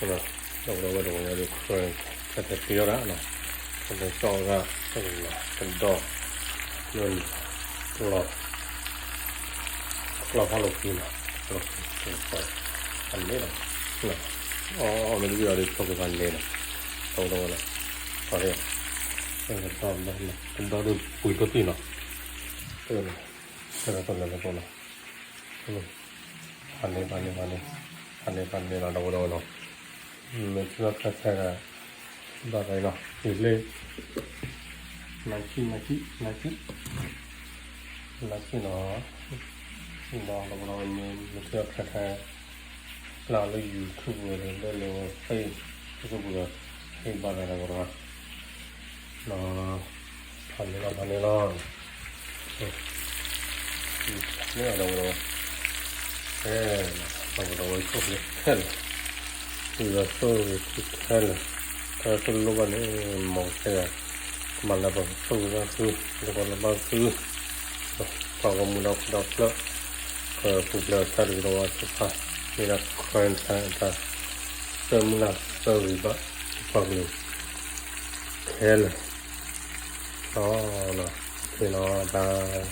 ဒီးဝဲဒီးဝဲဒီး ခရံာ် တၢ်တသ့အီၣ်ဒၣ်နီၤ, တၢ်တသ့အီၣ်ဒၣ် တၢ်တနီၤ တဒီ လၢ လီၤ လီၤဖးလိာ်ကွံနီၤ, လီၤဖးလိာ်ကွံ အန့ၣ်လီၤ, အီၣ်မ့ၢ်တဝံၣ်အီၤဒီး ဆိကမိၣ်ဖးန့ၣ်နီၤ, ဒီးဝဲဒီးဝဲဒီး ပှၤန့ၣ် တဒီ တဒီဒီးပှ့ၤထီၣ်တံၢ်နီၤ, တဒီဒီးပှ့ၤထီၣ်တံၢ်နီၤ ဖးန့ၢ် ဖးန့ၢ် ဖးန့ၢ် ဖးန့ၢ် ဖးန့ၢ်လီၤ ဒီးဝဲဒီးဝဲနီၤ, မ့ၢ်ထံၣ်ဘၣ်ဖဲဖဲဒီး ဘၣ်ဖဲနီၤ ယလၢ နၤဆံၣ် နၤဆံၣ် နၤဆံၣ် နၤဆံၣ်နီၤ, ဒီးဒီးဝဲဒီးမ့ၢ်ထံၣ်ဘၣ်ဖဲဖဲ လၢလၢ YouTube ဝဲဒီး လၢလၢ Facebook ပူၤဒီး ဟ့ၣ်ဘၣ်ဒီးဝဲဒီး ဖးန့ၢ်လီၤ ဖးန့ၢ်လီၤ, ဖးန့ၢ်လီၤ ဒီးဝဲဒီးဝဲ ကဲ ဒီးဝဲဒီးဝဲဆိၣ်ဂ့ၤခဲလၢာ်, ဒီးဆိၣ်ဂ့ၤခဲလၢာ်, တၢ်ဆိၣ်လိၣ်ဘၣ်န့ၣ် မ်ကစၢ်ယွၤ ကမၤလၢပှဲၤ ကဆိၣ်ဂ့ၤဘၣ်သု လၢပှဲၤလၢဘၣ်သု ပှၤဂီၢ်မုၢ်ဒီးဖိဒီးဖျၢၣ် ပပူၤဖျဲးတၢ်တကဒီးဝဲသ့ၣ်တဖၣ် မ့ၢ်ဒၣ် Karen တၢ် တၢ်ဆၢမုၢ်လၢ်ဆၢဂ့ၤဘၣ် ပှၤကလုာ် ခဲလၢာ် လီၤ လီၤ တၢ်